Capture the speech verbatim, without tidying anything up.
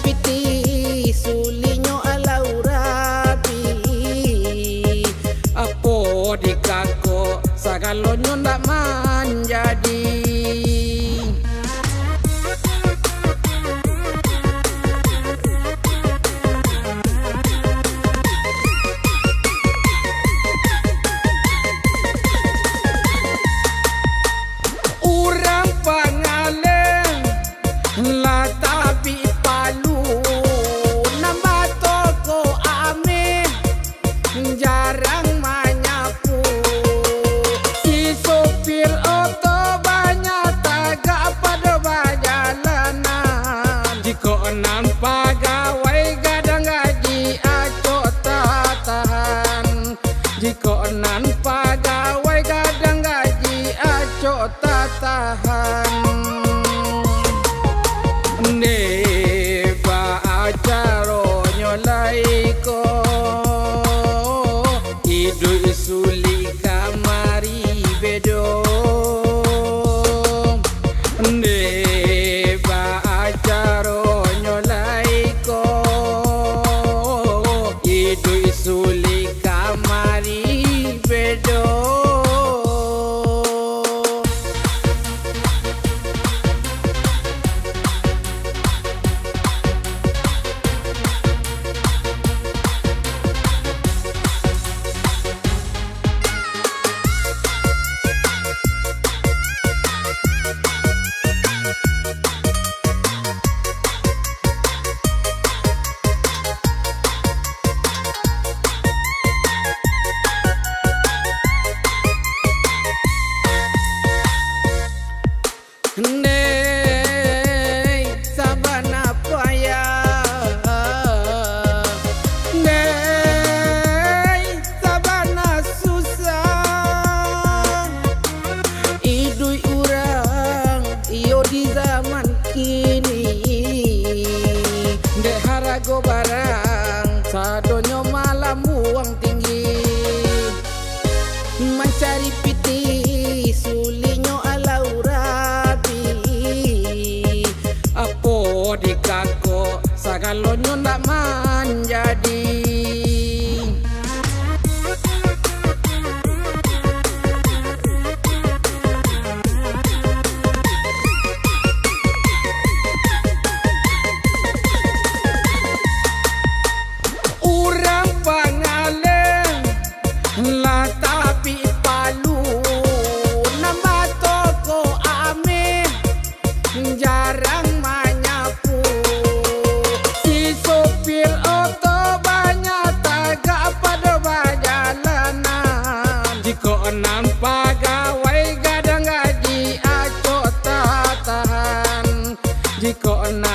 pitih, suliknyo alau rabi. Apo dikakok, sagalonyo ndak manjadi. Urang Pangaleh lah tabik palu, nan batoko ameh jarang manyapu. Si supir oto banyak tagak pado bajalanan. Jikok nan pagawai gadang gaji acok tatahan. Jikok nan pagawai gadang gaji acok tatahan. Ndeh baa caronyo lai ko, iduik sulik kamari bedo. Ndeh baa caronyo lai ko, iduik sulik kamari bedo. Ndeh sabana payah, ndeh sabana susah, iduik urang iyo di zaman kini. Dek harago barang sadonyo malambuang tinggi. Mancari pitih suliknyo alau rabi. Apo dikakok, sagalonyo ndak manjadi. Urang Pangaleh lah tapi palu, nan batoko ameh jarang manyapu. Si sopir oto banyak tagak pado bajalanan. Jikok nan pagawai gadang gaji acok tatahan. Jikok nan